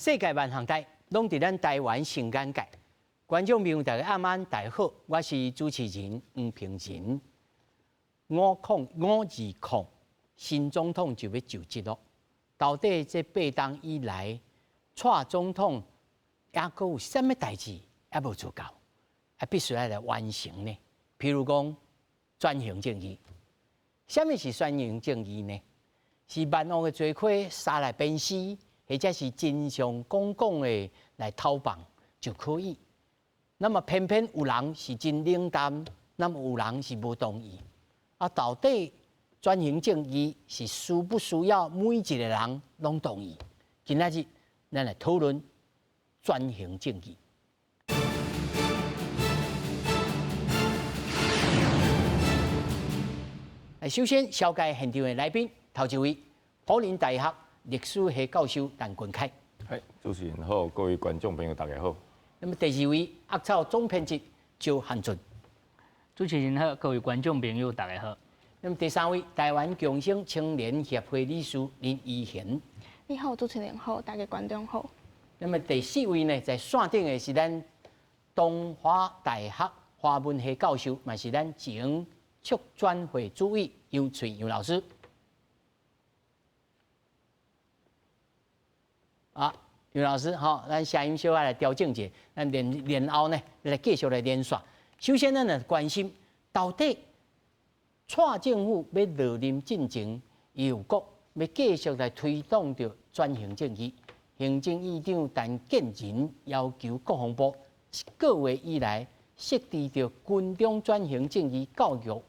世界萬項代，攏佇咱台灣新眼界。觀眾朋友大家暗安，大家好，我是主持人黃平仁。5-5-20，新總統就欲就職囉。到底這8冬以來，蔡總統猶閣有啥物代誌猶無做到，啊，必須愛來完成呢？譬如講轉型正義，啥物是轉型正義呢？是萬惡的罪魁殺來鞭屍，或者是真相公共的來討辦就可以。那麼偏偏有人是真冷淡，那麼有人是無同意。啊，到底轉型正義是需不需要每一個人攏同意？今仔日咱來討論轉型正義。首先，紹介現場的來賓，頭一位，輔仁大學歷史系教授陳君凱。嘿，主持人好，各位觀眾朋友大家好。那麼第二位，鴨草總編輯周漢俊。主持人好，各位觀眾朋友大家好。那麼第三位，台灣共生青年協會理事林怡賢。你好，主持人好，大家觀眾好。那麼第四位呢，在線頂的是咱東華大學華文系教授，嘛是咱前促轉會主委楊翠楊老師。啊，楊老師，好，咱聲音小可來調整一下，咱然然後呢，來繼續來連線。首先，咱來關心到底蔡政府欲落任進前，伊有講欲繼續來推動著轉型正義。行政院長陳建仁要求國防部一個月以來設置著軍中轉型正義教育，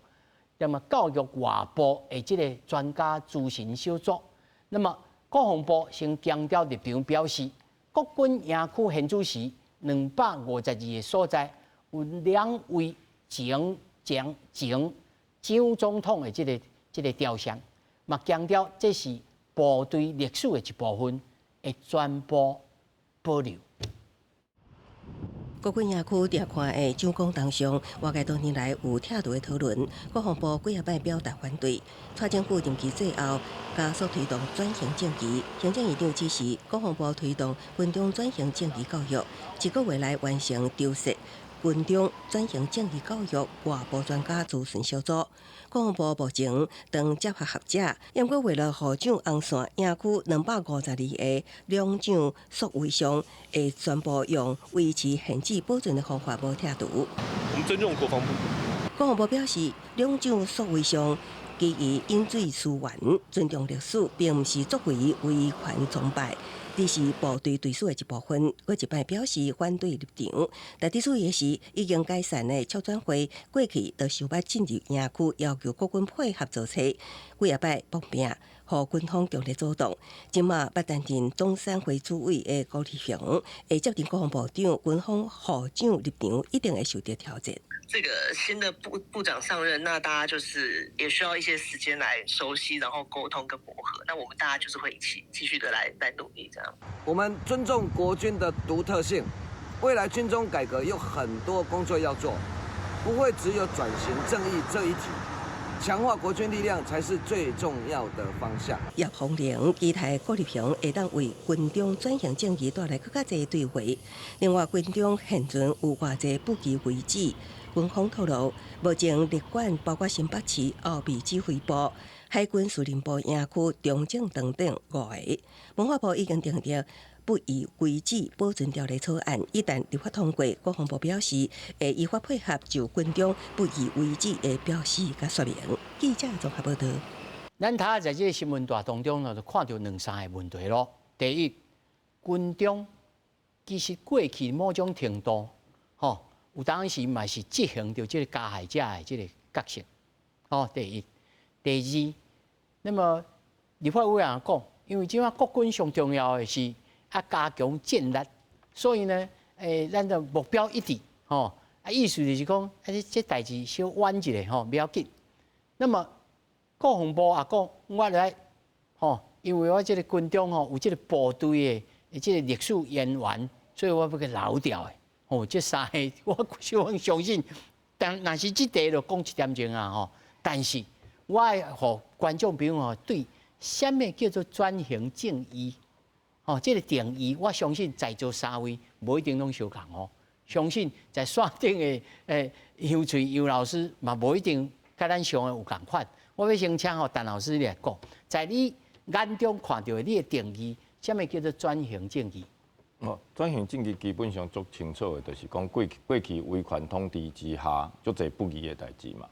那麼教育外部的這个專家諮詢小組，那麼國防部先強調立場，表示國軍營區現主時252个所在有兩位前前前蔣總統的這个雕像，嘛強調這是部隊歷史的一部分，會全部保留。國軍營區佇看的蔣公銅像，外界多年來有拆除的討論。國防部幾仔擺表達反對。蔡政府任期最後加速推動轉型正義，行政院長指示國防部推動軍中轉型正義教育，一個月內完成籌設軍中轉型正義教育外部專家諮詢小組。國防部目前當接洽學者，毋過為了予蔣紅線營區252个兩將塑遺像，會全部用維持現址保存的方法無拆除。我們尊重國防部。國防部表示，兩將塑遺像基於飲水思源，尊重歷史，並毋是作為威權崇拜，只是部隊隊史的一部分。閣一擺表示反對立場，但值注意的是，已經解散的促轉會過去就首擺進入營區，要求國軍配合做冊，幾仔擺碰壁，予軍方強烈阻擋。這馬捌擔任總參會主委的郭立雄會接任國防部長，軍方予蔣立場一定會受著挑戰。這個新的部長上任，那大家就是也需要一些時間來熟悉，然後溝通跟磨合。那我們大家就是會一起繼續的來努力，這樣。我們尊重國軍的獨特性，未來軍中改革有很多工作要做，不會只有轉型正義這一題，強化國軍力量才是最重要的方向。葉鳳玲期待郭立雄會當為軍中轉型正義帶來閣較濟對話。另外，軍中現存有偌濟不帰遺址。軍方透露，目前列管包括新北市後備指揮部、海軍司令部營區、中正等等五个。文化部已經訂定不移遺址保存條例草案，一旦立法通過，國防部表示會依法配合就軍中不移遺址的標示佮說明。記者綜合報導。咱頭仔在這个新聞帶當中呢，就看著兩三个問題囉。第一，軍中其實過去某種程度，吼，有當時嘛是執行著這个加害者的這个角色，吼。第一，第二，那麼立法委員講，因為這馬國軍上重要的是啊加強戰力，所以呢，咱的目標一致，吼，啊意思就是講，啊這這代誌小晚一下，吼，不要緊。那麼國防部也講，我來，吼，因為我這个軍中吼有這个部隊的這个歷史淵源，所以我欲共留掉的。哦，這三个我希望相信，但若是這題就講一點鐘啊吼。但是我愛予觀眾朋友吼對啥物叫做轉型正義，吼，這個定義我相信在座三位無一定攏相仝哦。相信在線頂的楊翠楊老師嘛，無一定佮咱想的有仝款。我欲先請予陳老師你來講，在你眼中看著的你的定義，啥物叫做轉型正義？哦，轉型正義基本上足清楚的，就是講過去威權統治之下，足濟不義的代誌嘛。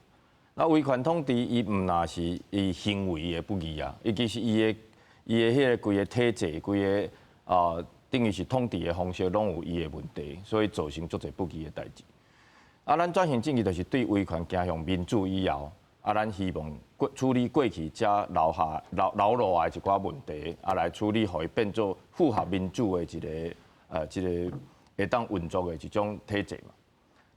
那威權統治伊毋若是伊行為的不義啊，伊其實伊的彼个規个體制、規个啊，等於是統治的方式，攏有伊的問題，所以造成足濟不義的代誌。啊，咱轉型正義就是對威權走向民主以後，啊，咱希望過處理過去遮留下留留落來一寡問題，啊，來處理，予伊變做符合民主的一个這个會當運作的一種體制嘛。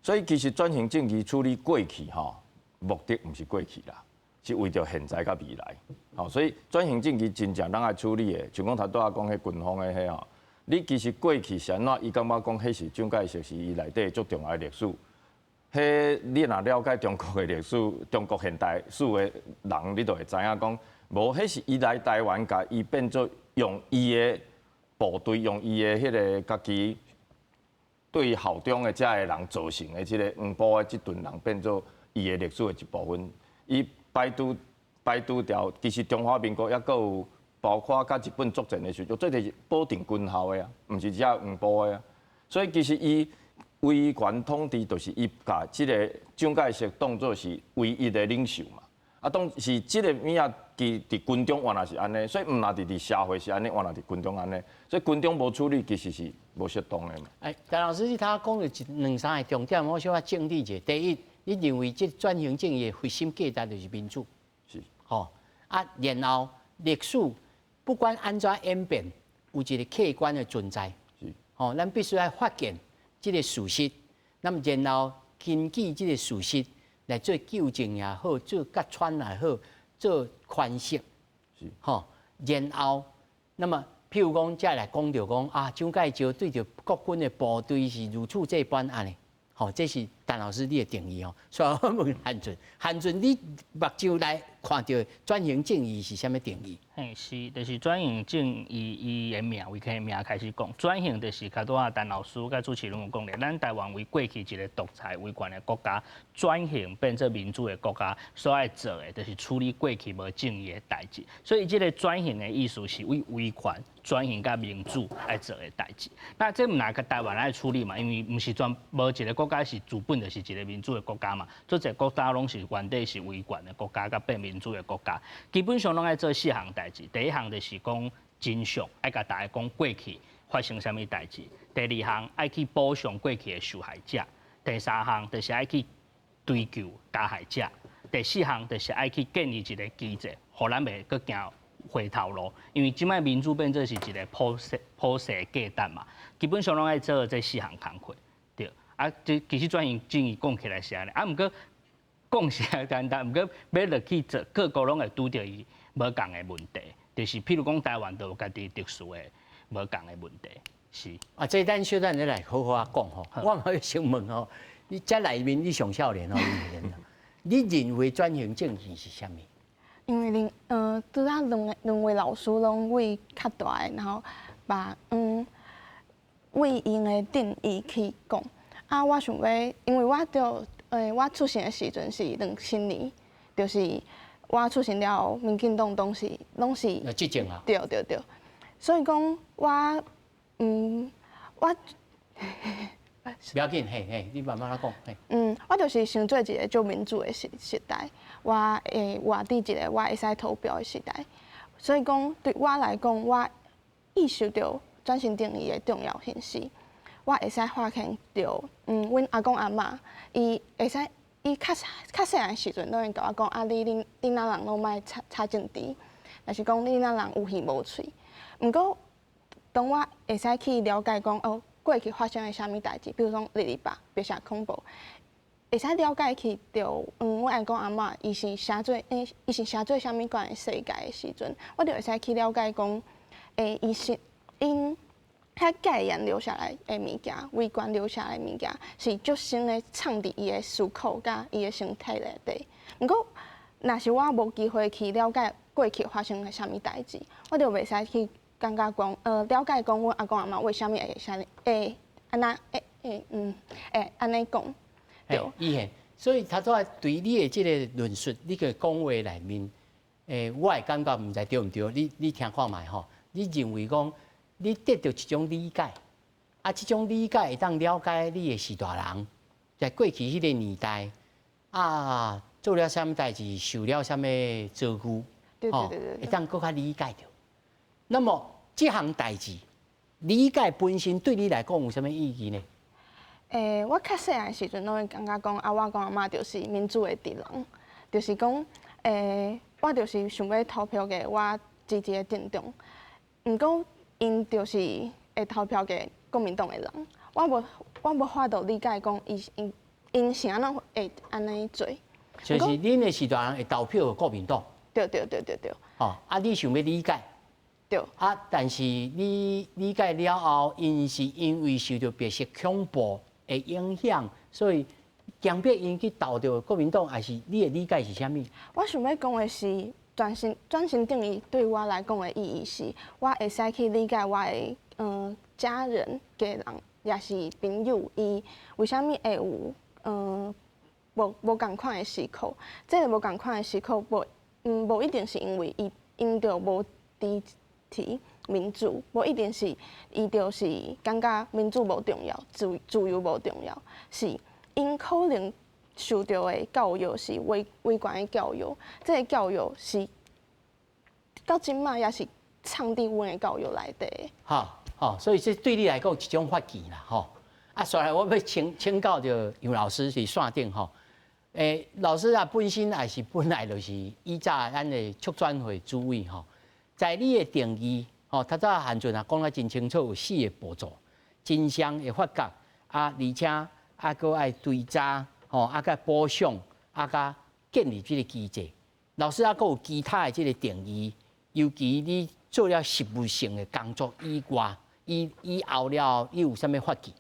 所以其實轉型正義處理過去吼，目的毋是過去啦，是為著現在佮未來。吼，所以轉型正義真正咱愛處理的，像講頭拄仔講彼軍方的彼吼，你其實過去是按怎？伊感覺講彼是蔣介石是伊內底足重要的歷史。彼你若了解中國的歷史、中國現代史的人，你就會知影講，無彼是伊來台灣，共伊變做用伊的部隊，用伊的彼个家己對效忠的遮个人造成的這个黃埔的這陣人，變做伊的歷史的一部分。伊排除掉，其實中華民國猶閣有包括佮日本作戰的時陣，這就是保定軍校的啊，毋是只黃埔的啊。所以其實伊威權統治就是伊共這个蔣介石當做是唯一的領袖嘛。啊，當時這个物仔，佇軍中原來是按呢，所以毋若佇社會是按呢，原來佇軍中按呢，所以軍中無處理其實是無適當的嘛。哎，陳老師，你頭講著一兩三个重點，我小可整理一下。第一，你認為這轉型正義的核心價值就是民主，是，吼啊，然後歷史不管按怎演變，有一個客觀的存在，吼，咱必須愛發現這个事實，那麼然後根據這个事實來做糾正也好，做揭穿也好，做寬釋，吼，然後那麼譬如講，再來講著講啊，蔣介石對著國軍的部隊是如此這般按呢，吼，這是陳老師你的定義哦。所以我問韓俊，韓俊你目睭來看著轉型正義是啥物定義？嘿，是，就是轉型正義伊的名，為佢名開始講，轉型就是較拄仔陳老師佮主持人有講的，咱台灣為過去一个獨裁威權的國家，轉型變做民主的國家，所愛做的就是處理過去無正義的代誌。所以這个轉型的意思是為威權轉型佮民主愛做的代誌。那這毋若個台灣愛處理嘛？因為毋是全無一个國家是自本就是一个民主的國家嘛，足濟國家攏是原底是威權的國家，佮變民主的國家，基本上攏愛做四項代誌。第一項就是講真相，愛共大家講過去發生啥物代誌。第二項愛去補償過去的受害者。第三項就是愛去追究加害者。第四項就是愛去建立一个機制，予咱袂閣行回頭路。因為這擺民主變做是一个普世價值嘛，基本上攏愛做這四項工課。對，啊，這其實轉型正義講起來是按呢，啊，毋過講是簡單，毋過欲落去做，各國攏會拄著伊無仝的問題，就是譬如講台灣就有家己特殊的無仝的問題，是。啊，這咱小等你來好好仔講吼，我嘛欲先問吼，你這內面你上少年吼，你認為轉型正義是啥物？因為恁拄仔兩位老師攏為較大的，然後把為𪜶的定義去講。啊，我想欲，因為我著我出生的時陣是2000年，就是我出生了後，民進黨攏是執政啊。對對對，所以講我不要緊，嘿嘿，你慢慢來講。嘿。我就是生做一个足民主的時代，我會活佇一个我會使投票的時代，所以講對我來講，我意識著轉型正義的重要性是，我會使發現著，阮阿公阿嬤，伊會使，伊較較細漢的時陣，攏會共我講，啊，你恁囡仔人攏莫插政治，若是講恁囡仔人有耳無喙。毋過，當我會使去了解講，哦，過去發生的啥物代誌，比如講二二八白色恐怖，會使了解去著，阮阿公阿嬤伊是生做，伊是生做啥物款的世界的時陣，我就會使去了解講，伊是𪜶遐戒嚴留下來的物件，威權留下來的物件，是足深的藏佇伊的思考佮伊的身體內底。毋過，若是我無機會去了解過去發生的啥物代誌，我就袂使去感覺講，了解講，阮阿公阿嬤為啥物會啥會按呢會會嗯會按呢講。對，以前，所以頭拄仔對你的這個論述，你個講話內面，我會感覺毋知對毋對，你聽看覓吼？你認為講，你得著一種理解，啊，這種理解會當了解你的序大人，在過去彼個年代，啊，做了啥物代誌，受了啥物遭遇，會當閣較理解著。那麼這項代誌，理解本身對你來講有啥物意義呢？我較細漢時陣攏會感覺講，啊，我阿公阿嬤就是民主的敵人，就是講，我就是想欲投票給我支持的政黨，毋過𪜶就是會投票給國民黨的人，我無法度理解講伊𪜶𪜶是按怎會按呢做。就是恁的序大人會投票予國民黨。對對對對對。吼，啊，你想欲理解？對。啊，但是你理解了後，𪜶是因為受著白色恐怖的影響，所以強迫𪜶去投著國民黨，還是你的理解是啥物？我想欲講的是，轉型正義對我來講的意義是，我會使去理解我的家人、家人，抑是朋友，伊為啥物會有無仝款的思考？這个無仝款的思考，無一定是因為𪜶就無支持民主，無一定是伊就是感覺民主無重要，自由無重要，是𪜶可能受著的教育是威權的教育，這个教育是到這馬也是藏佇阮的教育內底。好，好，所以這對你來講一種發現啦，吼。啊，所以我欲請教著楊老師佇線頂吼。老師啊，本身也是本來就是以早咱的促轉會主委吼，在你的定義吼，頭拄仔韓俊啊講得真清楚，有四個步驟：真相的發覺啊，而且啊，閣愛追查吼，啊，佮補償啊，佮建立這个機制。老師啊，閣有其他的這个定義，尤其你做了實務性的工作以外，以後了，你有啥物發現？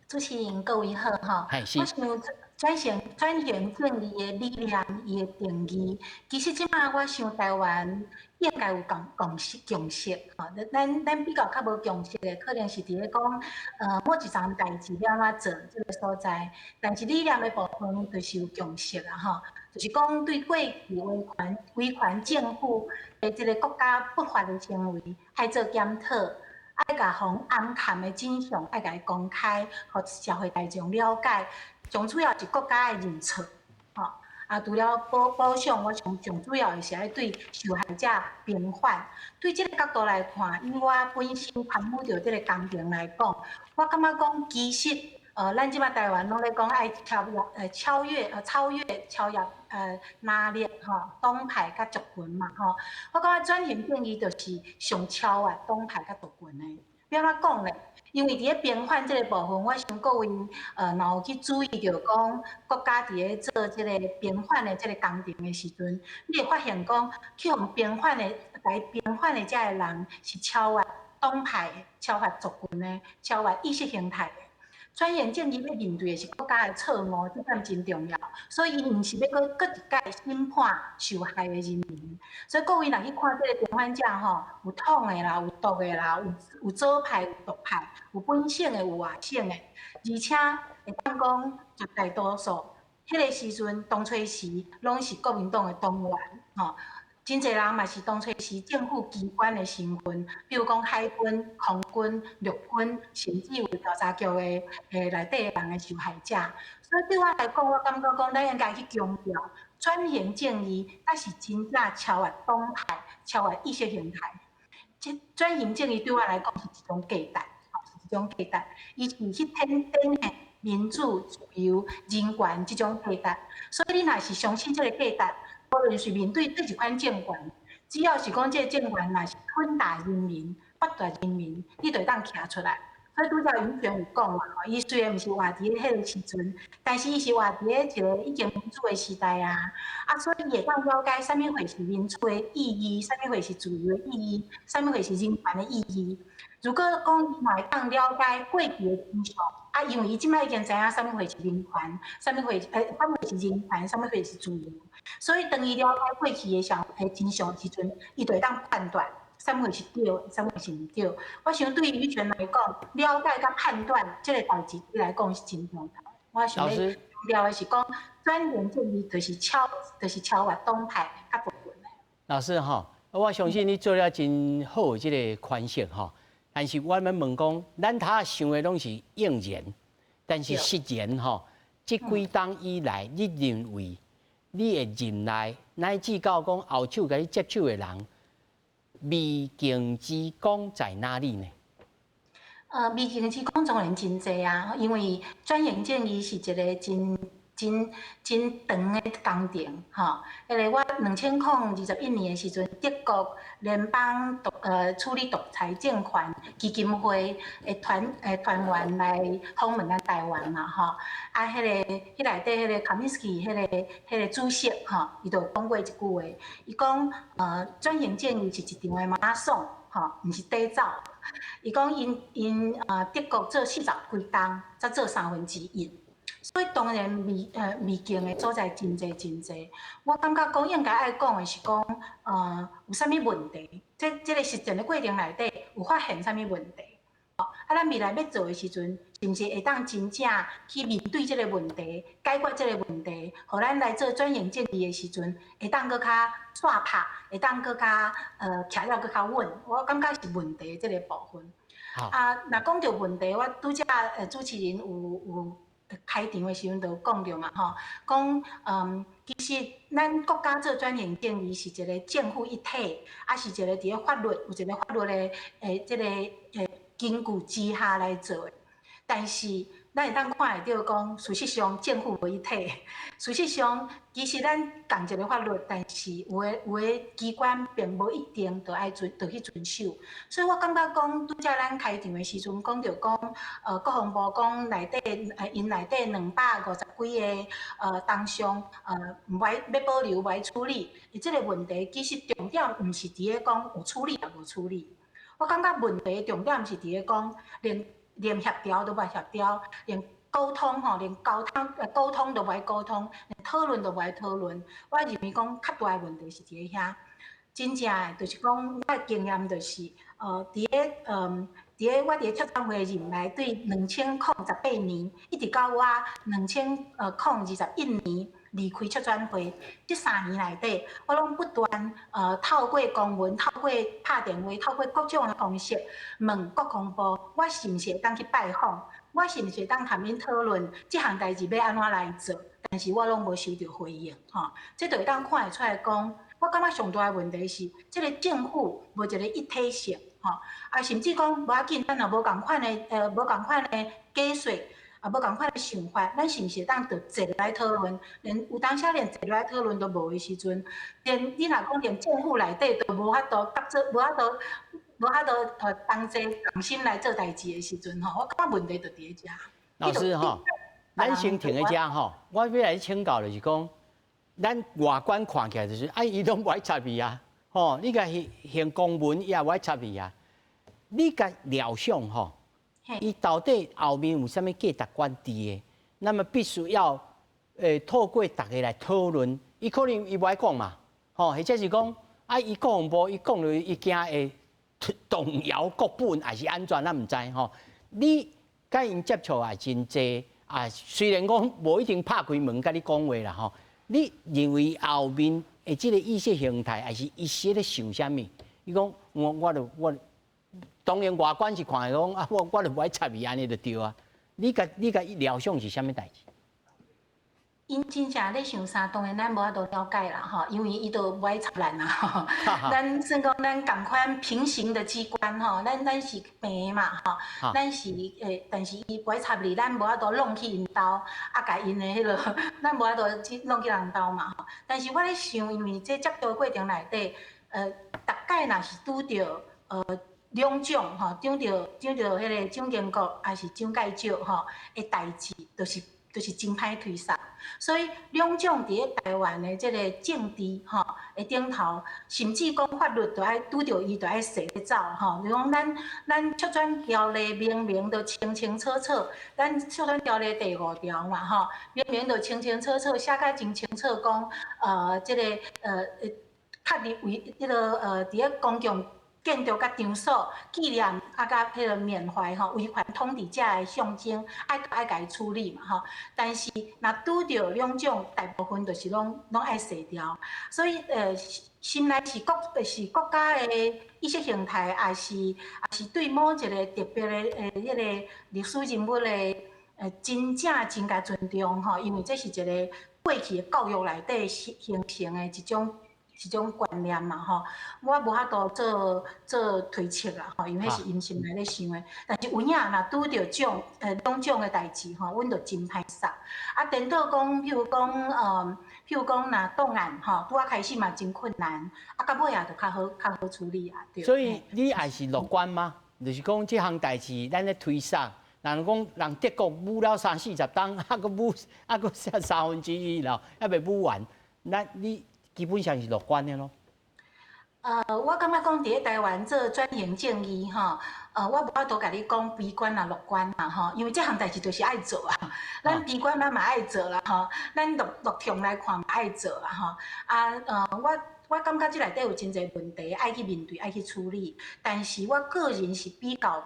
主持人各位好吼，我想轉型正義的理念，伊的定義，其實這馬我想台灣應該有共識吼。咱比較較無共識的，可能是佇咧講，某一樁代誌欲按怎做這个所在，但是理念的部分就是有共識啦吼，就是講對過去威權政府的這个國家不法的行為，愛做檢討。愛共予掩藏的真相，愛共伊公開，予社會大眾了解。上主要是國家的認錯，吼。啊，除了補償，我想上主要的是愛對受害者平反。對這个角度來看，以我本身參與著這个工程來講，我感覺講其實，咱這馬台灣攏咧講愛超越藍綠吼黨派佮族群嘛吼。我感覺轉型正義就是上超越黨派佮族群的。欲按怎講咧？因為佇咧平反這个部分，我想各位若有去注意著講，國家佇咧做這个平反的這个工程的時陣，你會發現講，去予平反的來平反的這个人是超越黨派的、超越族群的、超越意識形態的。轉型正義欲面對的是國家的錯誤，這點真重要。所以伊毋是欲閣一擺審判受害的人民。所以各位若去看這个平反者吼，有統的啦，有獨的啦，有左派，有獨派，有本省的，有外省的，而且會當講絕大多數，彼个時陣當初時攏是國民黨的黨員，吼。真濟人嘛是當初時政府機關的身份，比如講海軍、空軍、陸軍，甚至有調查局的內底的人的受害者。所以對我來講，我感覺講，咱應該去強調轉型正義，才是真正超越黨派、超越意識形態。這轉型正義對我來講是一種價值，是一種價值。伊是去展現民主、自由、人權這種價值。所以你若是相信這个價值，無論是面對佗一款政權，只要是講這个政權若是吞打人民、剝奪人民，你就會當徛出來。所以拄才尹璇有講嘛，吼，伊雖然毋是活佇咧彼个時陣，但是伊是活佇咧一个已經民主的時代啊，啊，所以伊會當了解啥物貨是民主的意義，啥物貨是自由的意義，啥物貨是人權的意義。如果講伊若會當了解過去的真相，啊，因為伊這擺已經知影啥物貨是民權，啥物貨是人權，啥物貨是自由，所以當伊了解過去的上的真相的時陣，伊就會當判斷啥物貨是對的，啥物貨是毋對。我想對於語權來講，了解佮判斷這个代誌對伊來講是真重要。我想欲強調的是講，轉型正義就是超越黨派佮族群的。老師吼，我相信你做了真好的這个詮釋吼。但是我欲問講，咱頭想的攏是應然，但是實然吼，這幾冬以來，你認為你的任內乃至到講後手共你接手的人，未竟之功在哪裡呢？未竟之功當然真濟啊，因為轉型正義是一个真真真長的工程，吼。彼个我2021年的時陣，德國聯邦處理獨裁政權基金會的團員來訪問咱台灣嘛，吼。啊，彼內底彼个卡米斯基，彼个主席，吼，伊就講過一句話，伊講轉型正義是一場的馬拉松，吼，毋是短走。伊講𪜶德國做四十幾冬，才做三分之一。所以當然未竟的所在真濟真濟。我感覺講應該愛講的是講，有啥物問題？這个實踐的過程內底有發現啥物問題？啊，咱未來欲做的時陣，是毋是會當真正去面對這个問題，解決這个問題，予咱來做轉型正義的時陣，會當閣較煞拍，會當閣較徛了閣較穩。我感覺是問題這个部分。啊，若講著問題，我拄才主持人有開場的時陣就有講著嘛，吼，講其實咱國家做轉型正義是一个政府一體，啊是一个佇咧法律有一个法律的這个根據之下來做的。但是咱會當看會著講，事實上政府無一體。事實上，其實咱仝一个法律，但是有的機關並無一定就愛遵，就去遵守。所以我感覺講，拄才咱開場的時陣講著講，國防部講內底，𪜶內底250幾个同鄉，毋愛欲保留，無愛處理。這个問題其實重點毋是佇咧講有處理抑無處理。我感覺問題重點是佇咧講，連協調都無協調，連溝通吼，連溝通都無愛溝通，連討論都無愛討論。我認為講較大的問題是佇咧遐。真正的就是講，我的經驗就是，佇咧我佇咧策轉會任內，對2018年一直到我2021年離開策轉會，這3年內底，我攏不斷透過公文、透過拍電話、透過各種的方式問國防部，我是毋是會當去拜訪？我是毋是會當共𪜶討論這項代誌欲按怎來做？但是我攏無收著回應，吼，這就會當看會出來講，我感覺上大的問題是，這个政府無一个一體性，吼，啊，甚至講無要緊，咱若無仝款的假說，啊，無仝款的想法，咱是毋是會當就坐來討論？連有當時連坐來討論都無的時陣，連你若講連政府內底都無法度合作，無法度同齊同心來做代誌的時陣，吼，我感覺問題就佇咧遮。老師吼，咱先停佇遮吼，我欲來請教就是講，咱外觀看起來就是，啊，伊攏無愛插伊啊，吼，你共行公文伊也無愛插伊啊，你共料想吼，伊到底後面有啥物價值觀佇的？那麼必須要透過逐家來討論，伊可能伊無愛講嘛，吼，或者是講啊，伊國防部伊講落，伊驚會動搖國本，還是按怎，咱毋知吼。你佮𪜶接觸也真濟啊，雖然講無一定拍開門共你講話啦吼。你認為後面的這个意識形態，還是伊是咧想啥物？伊講我就我當然外觀是看講啊，我就無愛插伊按呢就對啊。你共料想是啥物代誌？𪜶真正咧想啥，當然咱無法度了解啦，吼，因為伊都無愛插咱啊，咱算講咱仝款平行的機關吼，咱是平的嘛，吼，咱是但是伊無愛插你，咱無法度挵去𪜶兜，啊，共𪜶的彼个，咱無法度去挵去人兜嘛，吼。但是我咧想，因為這接觸過程內底，逐擺若是拄著兩蔣吼，拄著彼个蔣經國抑是蔣介石吼的代誌，就是。就是真歹推捒。所以兩種佇咧台灣的這个政治吼的頂頭，甚至講法律都愛拄著伊，就愛踅咧走吼。就講咱促轉條例明明都清清楚楚，咱促轉條例第五條嘛吼，明明都清清楚楚寫甲真清楚，講這个確立為彼个佇咧公共建築佮場所紀念啊，佮彼个緬懷吼威權統治者的象徵，愛共伊處理嘛吼。但是若拄著兩種，大部分就是攏愛洗掉。所以心內是國家的意識形態，也是對某一个特別的彼个歷史人物的真正真共尊重吼，因為這是一个過去的教育內底形成的一種觀念嘛吼，我無法度做推測啦吼，因為彼是𪜶心內咧想的。但是有影若拄著兩種的代誌吼，阮就真歹勢。啊，顛倒講，譬如講，若檔案吼，拄仔開始嘛真困難，啊，到尾仔就較好處理啊。對。所以你也是樂觀嗎？就是講這項代誌，咱咧推捒，人講人德國舞了三四十冬，啊，閣舞啊，閣三分之一了，猶未舞完，那你基本上是樂觀的咯。我感覺講佇咧台灣做轉型正義吼，我無法度共你講悲觀啊樂觀啊吼，因為這項代誌就是愛做啊。咱悲觀咱嘛愛做啦吼，咱樂觀來看嘛愛做啊吼。啊，我感覺這內底有真濟問題愛去面對，愛去處理。但是我個人是比較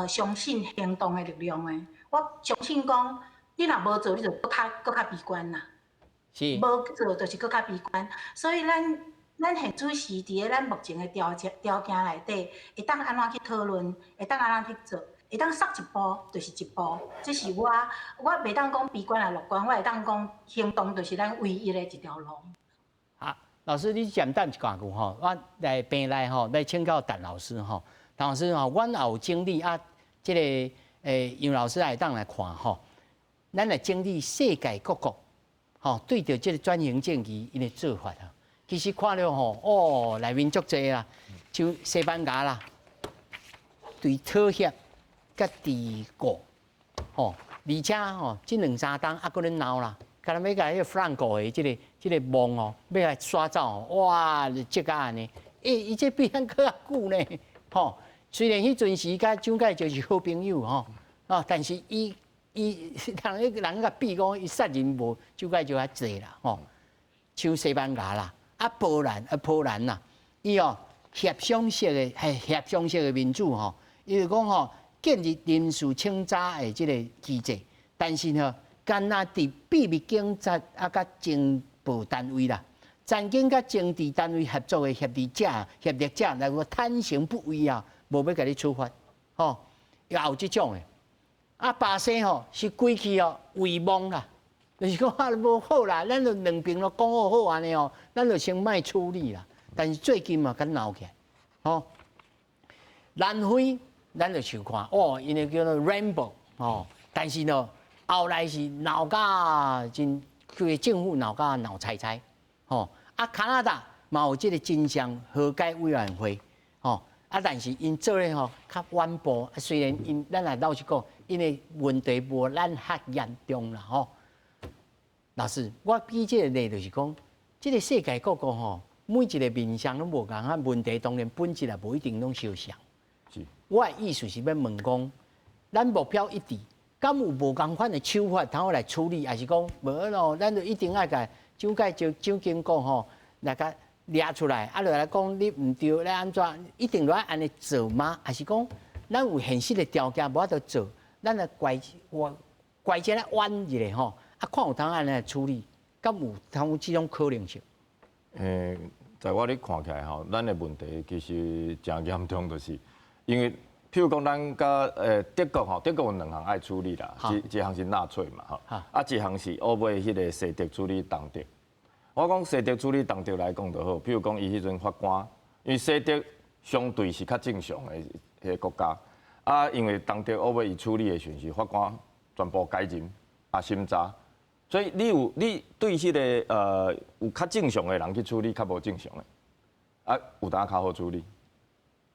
相信行動的力量的。我相信講，你若無做，你就閣較悲觀啦。無做就是閣較悲觀，所以咱現此時佇咧咱目前的條件內底，會當按怎去討論，會當按怎去做，會當踏一步就是一步。這是我袂當講悲觀抑樂觀，我會當講行動就是咱唯一的一條路。啊，老師，你簡單一講句吼，我來邊來吼來請教陳老師吼，陳老師吼，阮也有整理啊，這个楊老師也會當來看吼，咱來整理世界各國。吼，對著這个轉型正義𪜶的做法啊，其實看了吼，哦，內面足濟啦，像西班牙啦，對妥協佮治國，吼，而且吼，這兩三冬猶閣咧鬧啦，敢若欲共彼个弗朗哥的這个夢哦，欲來刷走，哇，這個按呢，欸，伊這比咱閣較久呢，吼，雖然彼陣時佮蔣介石是好朋友吼，啊，但是伊人共比講，伊殺人無蔣介石較濟啦，吼，像西班牙啦，啊波蘭啦，伊哦協商式的民主吼，伊就講吼建立臨時請查的這个機制，但是呢，干焦佇秘密警察啊，佮情報單位啦，曾經佮政治單位合作的協力者來講坦誠不畏啊，無欲共你處罰，吼，也有這種的。啊，巴西吼是規氣哦遺忘啦，就是講啊無好啦，咱就兩邊攏講好好按呢哦，咱就先莫處理啦。但是最近嘛，閣鬧起來，吼。南非咱就想看哦，𪜶的叫做 Rainbow 吼，但是呢，後來是鬧甲真，規个政府鬧甲鬧猜猜，吼。啊，加拿大嘛有這个真相和解委員會，吼。啊，但是𪜶做咧吼較晚步，雖然𪜶咱來老實講，𪜶的問題無咱較嚴重啦吼。老師，我舉這個例就是講，這个世界各國吼，每一个面向攏無仝啊，問題當然本質也無一定攏相像。我的意思是欲問講，咱目標一致，敢有無仝款的手法通好來處理，抑是講無咯？咱就一定愛共蔣介石、蔣經國吼來共掠出來，啊，就來講你毋對，你按怎一定著愛按呢做嗎？抑是講咱有現實的條件無法度做，咱來乖我乖者來彎一下吼，啊，看有通按呢來處理，敢有通有這種可能性？在我咧看起來吼，咱的問題其實誠嚴重，就是因為譬如講，咱佮德國吼，德國有兩項愛處理啦，一項是納粹嘛吼，啊一項是後尾彼個西德處理東德。我講西德處理東德來講就好，譬如講伊彼陣法官，因為西德相對是較正常的彼个國家，啊，因為東德後尾伊處理的時陣是法官全部解任啊審查，所以你對彼个有較正常的人去處理較無正常的，啊有當較好處理。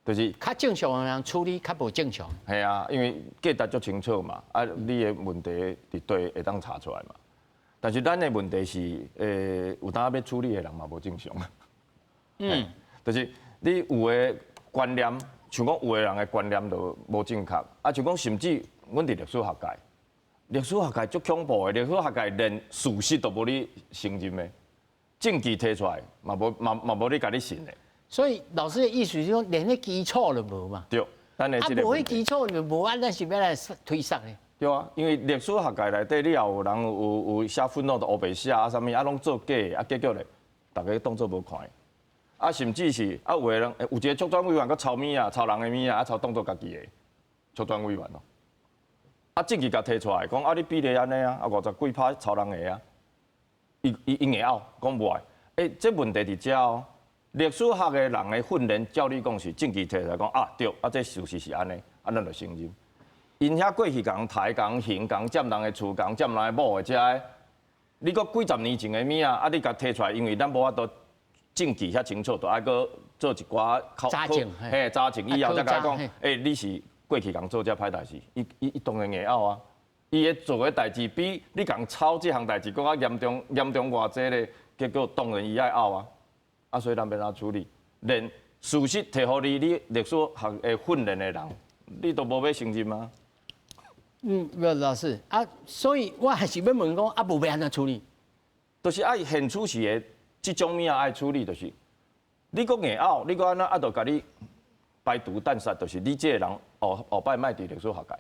就是較正常的人處理較無正常。係啊，因為價值足清楚嘛，啊，你的問題佇底會當查出來嘛。但是咱的問題是，有當欲處理的人嘛無正常。就是你有的觀念，像講有的人的觀念就無正確，啊，像講甚至阮佇歷史學界，歷史學界足恐怖的，歷史學界連事實都無你承認的，證據提出來嘛無嘛嘛無你共你信的。所以老師的意思是講，連彼基礎都無嘛。對，咱的啊，這個無彼基礎就無按，咱是欲來推捒的。對啊，因為歷史學界內底，你也有人有寫憤怒的烏白寫啊，啥物啊，攏做假的，啊，結果咧，逐家當做無看的。啊，甚至是啊，有的人有一個促轉委員閣抄物啊，抄人的物啊，啊，抄當做家己的促轉委員咯。啊，證據共提出來，講啊，你比例按呢啊，啊50幾趴抄人的啊，伊伊伊硬拗講無愛。欸，這問題佇遮哦。歷史學的人的訓練，照理講是證據提出來講啊，對，啊，這事實是按呢，啊，咱就承認。𪜶遐過去共刣、共刑、共佔人的厝、共佔人的某的遮的，你閣幾十年前的物啊，啊，你共提出來，因為咱無法度證據遐清楚，就愛閣做一寡考查證，嘿，查證以後才共講，欸，你是過去共做這歹代誌，伊伊伊當然會拗啊。伊咧做的代誌比你共抄這項代誌閣較嚴重，嚴重偌濟咧，結果當然伊愛拗啊。啊，所以咱欲按怎處理？連事實提予你，你歷史學的訓練的人，你都無欲承認嗎？嗯，無老師啊，所以我還是欲問講，啊，無欲按怎處理？就是愛現處時的這種物仔愛處理，就是你閣硬拗，你閣按怎啊，就共你排除彈殺，就是你這個人後後擺莫佇歷史學界，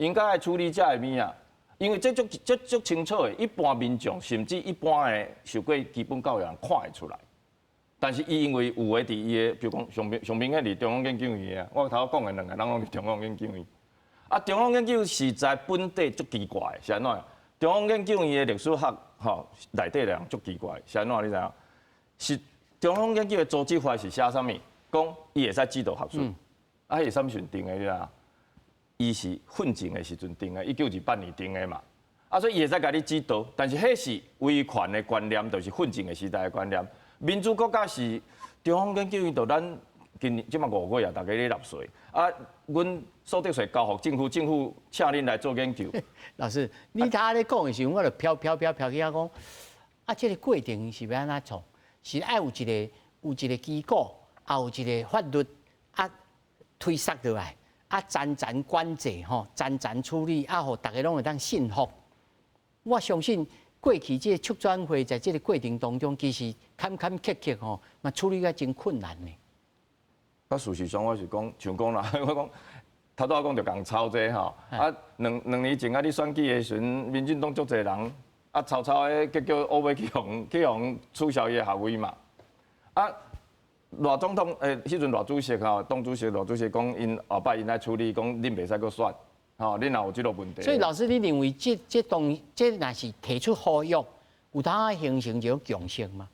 應該愛處理這个物仔，因為這足這足清楚的，一般民眾甚至一般的受過基本教育人看會出來。但是伊因為有的佇伊的，比如講上明上明顯佇中央研究院的，我頭拄講的兩個人攏佇中央研究院。啊，中央研究實在本底足奇怪，是按怎？中央研究院的歷史學吼內底的人足奇怪，是按怎？你知影？是中央研究的組織法是寫啥物？講伊會使指導學術，啊，彼是啥物時陣定的？你知影？伊是訓政的時陣定的，1928年定的嘛。啊，所以伊會使共你指導，但是彼是威權的觀念，就是訓政的時代的觀念。民主國家是中央研究院，就咱今年這馬5月啊，逐家咧納稅啊，阮所得稅交予政府，政府請恁來做研究。老師，你頭咧講的時陣，我就飄飄飄飄去遐講，啊，這個過程是欲按怎創？是愛有一個有一個機構，啊，有一個法律啊推捒落來，啊，層層管制吼，層層處理，啊，予逐家攏會當信服。我相信過去這個促轉會在這個過程當中，其實坎坎坷坷吼，嘛處理甲真困難的。啊，事實上我是講，像講啦，我講頭拄仔講著共抄這吼，啊，兩兩年前啊，你選舉的時陣，民進黨足濟人，啊，抄抄的，結果烏尾去予去予取消伊的學位嘛。啊，賴總統彼陣賴主席吼，黨主席賴主席講，𪜶後擺𪜶愛處理，講恁袂使閣選，吼，恁若有這個問題。所以老師，你認為這這當這若是提出呼籲，有通形成一種共識嗎？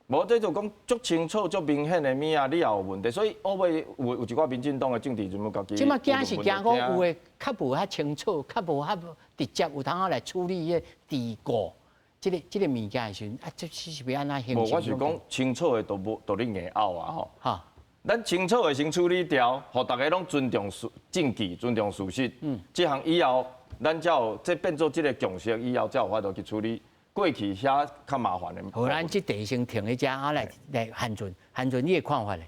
無，這就講足清楚、足明顯的物仔，你也有問題，所以後尾有有一寡民進黨的政治人物家己。這馬驚是驚講有的較無遐清楚，較無遐直接有通來處理彼個治國這個這個物件的時陣，啊，這是欲按怎形成？無，我是講清楚的都無，都咧硬拗啊吼。咱清楚的先處理掉，予逐家攏尊重事證據、尊重事實。這項以後，咱才有這變做這個共識，以後才有法度去處理。過去遐較麻煩的。好，咱這題先停佇遮啊，來來，韓俊，韓俊，你的看法咧？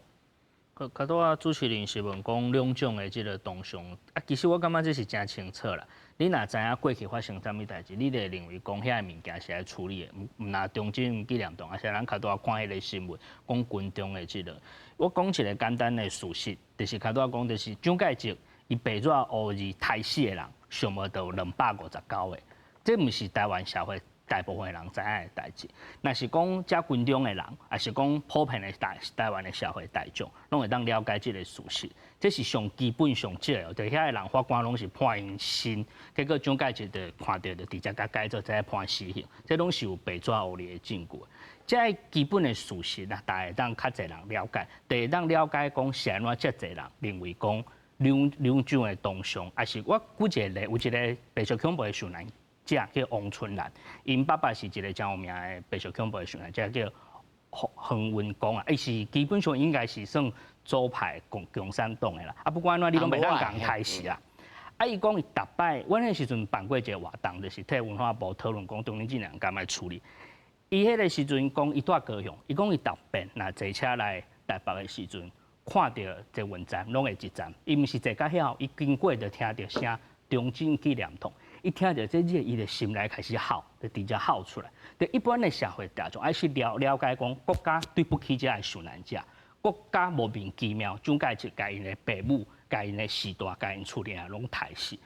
較較拄仔主持人是問講兩種的這個動向，啊，其實我感覺這是誠清楚啦。你若知影過去發生啥物代誌，你就會認為講遐个物件是愛處理的，毋毋若中正紀念堂，抑是咱較拄仔看彼個新聞，講軍中的這個。我講一個簡單的事實，就是較拄仔講，就是蔣介石伊白紙烏字刣死的人，上無就有259個，這毋是台灣社會大部分的人知影的代誌。若是講遮軍中的人，抑是講普遍的台台灣的社會大眾，攏會當了解這個事實。這是上基本上少的，就遐个人法官攏是判𪜶刑，結果蔣介石就看著就直接共改做這判死刑，這攏是有白紙烏字的證據。這个基本的事實啊，大家會當較濟人了解，就會當了解講是按怎遮濟人認為講兩兩種的動向，抑是我舉一個例，有一個白色恐怖的受難者叫王春蘭，𪜶爸爸是一個誠有名的白色恐怖的受難者叫黃文光啊，伊是基本上應該是算左派共產黨的啦。啊，不管按怎，你攏袂當共刣死啊。啊，伊講伊逐擺，阮彼時陣辦過一個活動，就是替文化部討論講中正紀念堂敢愛處理。伊彼個時陣講，伊蹛高雄，伊講伊逐遍若坐車來台北的時陣，看著捷運站攏會一站，伊毋是坐到遐，伊經過就聽著聲中正紀念堂，一聽著這字，伊就心內開始吼，就直接吼出來。對一般的社會大眾愛去了了解講，國家對不起這个受難者，國家莫名其妙，蔣介石共𪜶的爸母、共𪜶的序大、共𪜶厝裡人攏刣死。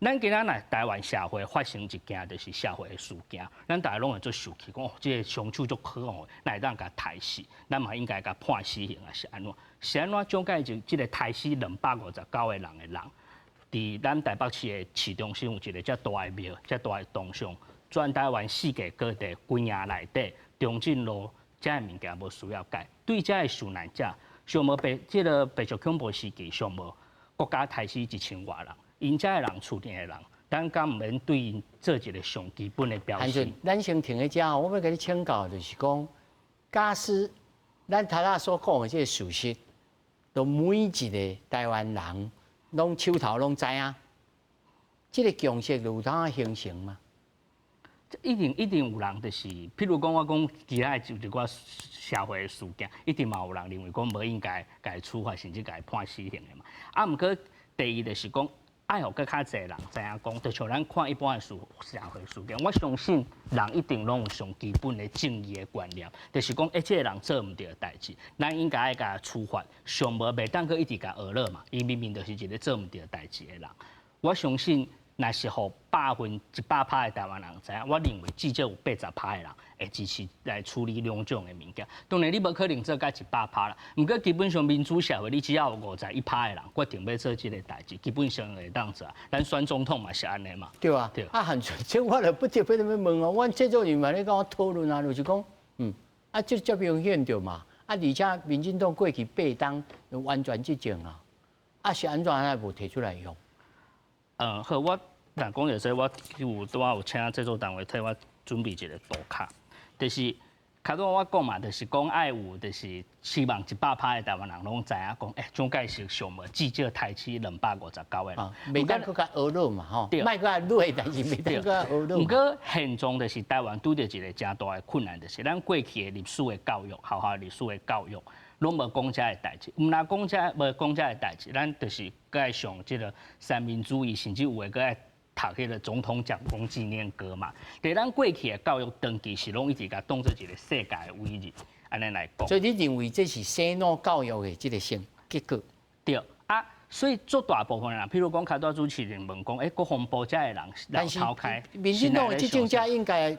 咱今仔若台灣社會發生一件就是社會的事件，咱大家攏會足受氣，講哦，這个兇手足可惡，哪會當共刣死？咱嘛應該共判死刑抑是按怎？是按怎蔣介石這个刣死259個人的人，佇咱台北市的市中心有一个遮大的廟、遮大的銅像，全台灣世界各地軍營內底中正路遮的物件無需要改，對遮的受難者，上無白這个白色恐怖時期上無國家刣死1000外人。𪜶遮的人，厝邊的人，咱敢毋免對𪜶做一个上基本的表示？咱先停佇遮，我欲共你請教，就是講，假使咱頭仔所講的這个事實，都每一个台灣人攏手頭攏知影，這个共識有通形成嗎？一定一定有人就是，譬如講我講其他的一寡社會的事件，一定嘛有人認為講無應該共處罰，甚至共判死刑的嘛。啊，毋過第二就是講，愛予閣較濟人知影講，就像咱看一般的社會事件，我相信人一定攏有上基本的正義的觀念，就是講，欸，這个人做毋對的代誌，咱應該愛共處罰，上無袂當閣一直共呵咾嘛。伊明明就是一個做毋對代誌的人，我相信。若是予100%的台灣人知影，我認為至少有80%的人會支持來處理兩種的物件。當然，你無可能做到100%啦。毋過基本上民主社會，你只要有51%的人決定欲做這个代誌，基本上會當做。咱選總統嘛是按呢嘛。對啊。對。啊，很這我就不得不欲問哦。阮製作人嘛咧共我討論啊，就是講，啊，這遮明顯著嘛。啊，而且民進黨過去八冬完全執政啊，啊是按怎也無提出來用？好，我若講著這，我有拄仔有請製作單位替我準備一个圖卡，就是較早我講嘛，就是講愛有，就是希望100%的台灣人攏知影講，欸，蔣介石上無至少刣死259個人，袂當閣共呵咾嘛吼，莫閣較累，但是袂當閣較呵咾。毋過現狀就是台灣拄著一个誠大的困難，就是咱過去的歷史的教育，學校歷史的教育，攏無講遮的代誌，毋但講遮無講遮的代誌，咱就是閣愛上這个三民主義，甚至有的閣愛讀彼个總統蔣公紀念歌嘛。佇咱過去的教育，長期是攏一直共當做一个世界的偉人，按呢來講。所以你認為這是洗腦教育的這个成結果？對啊，所以足大部分人，譬如講，較拄主持人問講，欸，國防部遮的人但是民進黨的執政者應該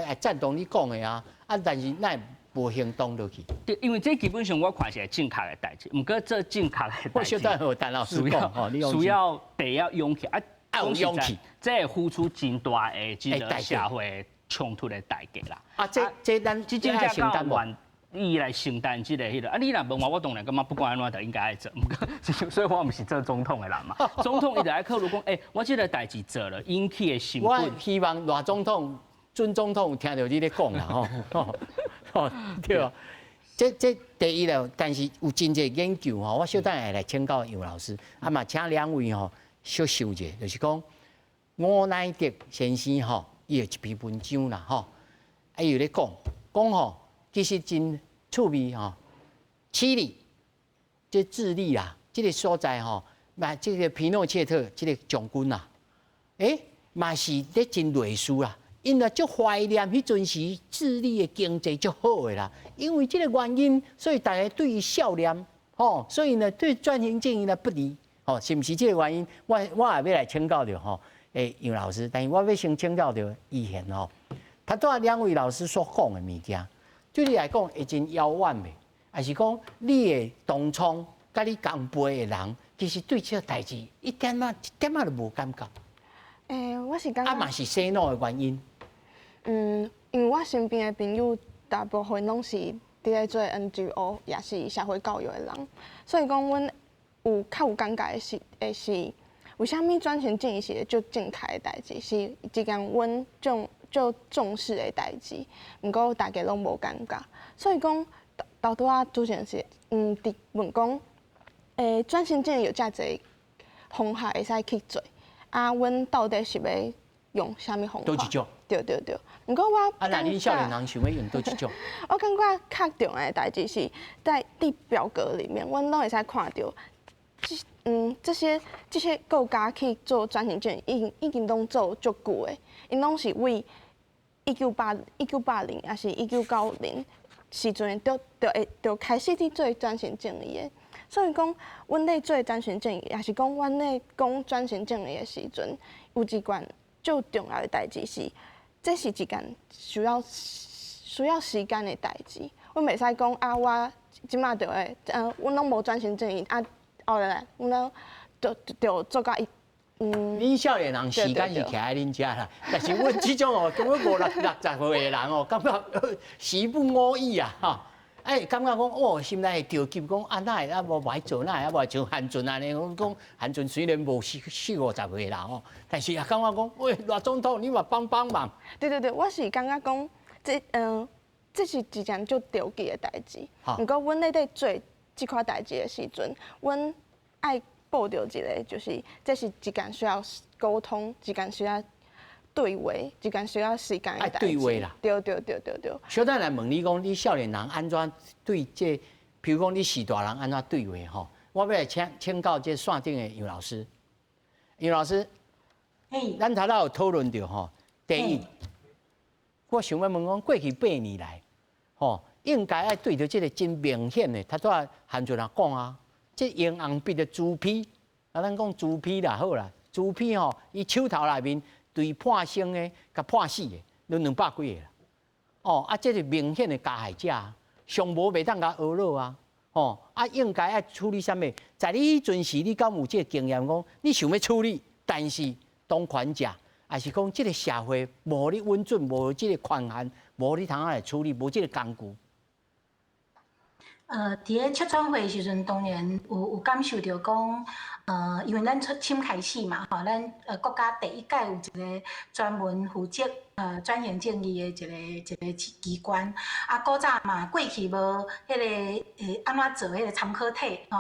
會贊同你講的啊，啊，但是哪會無行動落去？對，因為這基本上我看是正確的代誌，毋過做正確的代誌，我小等予陳老師講，需要第一勇氣啊，有勇氣，這會付出真大的這个社會衝突的代價啦。啊，這咱執政者承擔伊來承擔這个彼个啊，你若問我，我當然感覺不管按怎，就應該愛做。毋過，所以我毋是做總統的人嘛。總統伊就愛考慮講，欸，我這个代誌做了，引起的成本。我希望賴總統、準總統聽著你咧講啦，吼。哦，對啊，這第一了，但是有真濟研究吼，我小等下來請教楊老師，啊嘛請兩位吼小想者，就是講吳乃德先生吼，伊有一篇文章啦吼，啊伊有咧講講吼，其實真趣味吼，智利，這智利啊，這个所在吼，嘛這个皮諾切特這个將軍啊，欸，嘛是咧真類似啦。𪜶也足懷念彼陣時智利的經濟足好的啦，因為這个原因，所以大家對伊笑念，吼，所以呢對轉型正義呢不利，吼，是毋是這个原因？我也欲來請教著吼，欸，楊老師，但是我欲先請教著以前吼，頭拄仔兩位老師所講的物件，對你來講會真遙遠袂？還是講你的同窗佮你仝輩的人，其實對這个代誌一點仔一點仔都無感覺？欸，我是感覺啊嘛是洗腦的原因。因為我身邊的朋友大部分攏是佇咧做 NGO，也是社會教育的人，所以講阮有較有感覺的是，的是為啥物轉型正義是足正確的代誌，是一件阮重足重視的代誌，毋過大家攏無感覺，所以講頭拄仔主持人是佇問講，轉型正義有遮濟方法會使去做，啊，阮到底是欲用啥物方法？佗一種？對對對，毋過我啊，若恁少年人想欲用佗一種？我感覺較重要的代誌是佇表格裡面，阮攏會使看著，這些國家去做轉型正義，已經攏做足久的，𪜶攏是為1980抑是1990時陣，就開始佇做轉型正義的。所以講，阮咧做轉型正義，抑是講阮咧講轉型正義的時陣，有一件最重要的代誌是，這是一件需要時間的代誌。阮袂使講啊，我這馬就會，阮攏無轉型正義啊，後來阮攏就做甲伊。恁少年人時間是徛佇恁遮啦，但是阮這種哦，感覺五六十歲的人哦，感覺時不我與啊，哈！哎，感覺講哦，心內會著急，講啊，哪會啊無愛做，哪會啊無像韓俊按呢？阮講韓俊雖然無四五十歲啦吼，但是也感覺講，喂，賴總統，你嘛幫幫忙。對對對，我是感覺講，這是一件足著急的代誌。毋過，阮咧佇做這款代誌的時陣，阮愛抱著一個，就是這是一件需要溝通，一件需要對話，一件需要時間的代誌。對話啦。對對對對對。小等來問你講，你少年人按怎對這？比如講，你序大人按怎對話吼？我欲來請教這線頂的楊老師。楊老師，咱頭拄有討論著吼。第一，我想欲問講，過去8年來，吼，應該愛對著這個真明顯的，頭拄仔韓俊也講啊。這英紅筆的朱批，啊，咱講朱批啦，好啦，朱批吼，伊手頭內面對判生的、共判死的，攏200幾个啦。哦，啊，這是明顯的加害者，上無袂當共呵咾啊。吼，啊，應該愛處理啥物？在你彼陣時，你敢有這個經驗？講你想欲處理，但是當權者，抑是講這個社會無予你允准，無這個權限，無予你通來處理，無這個工具。佇咧促轉會時陣，當然有感受著講，因為咱初開始嘛，吼，咱國家第一屆有一個專門負責轉型正義的一個機關，啊，古早嘛過去無彼個按怎做彼個參考體吼，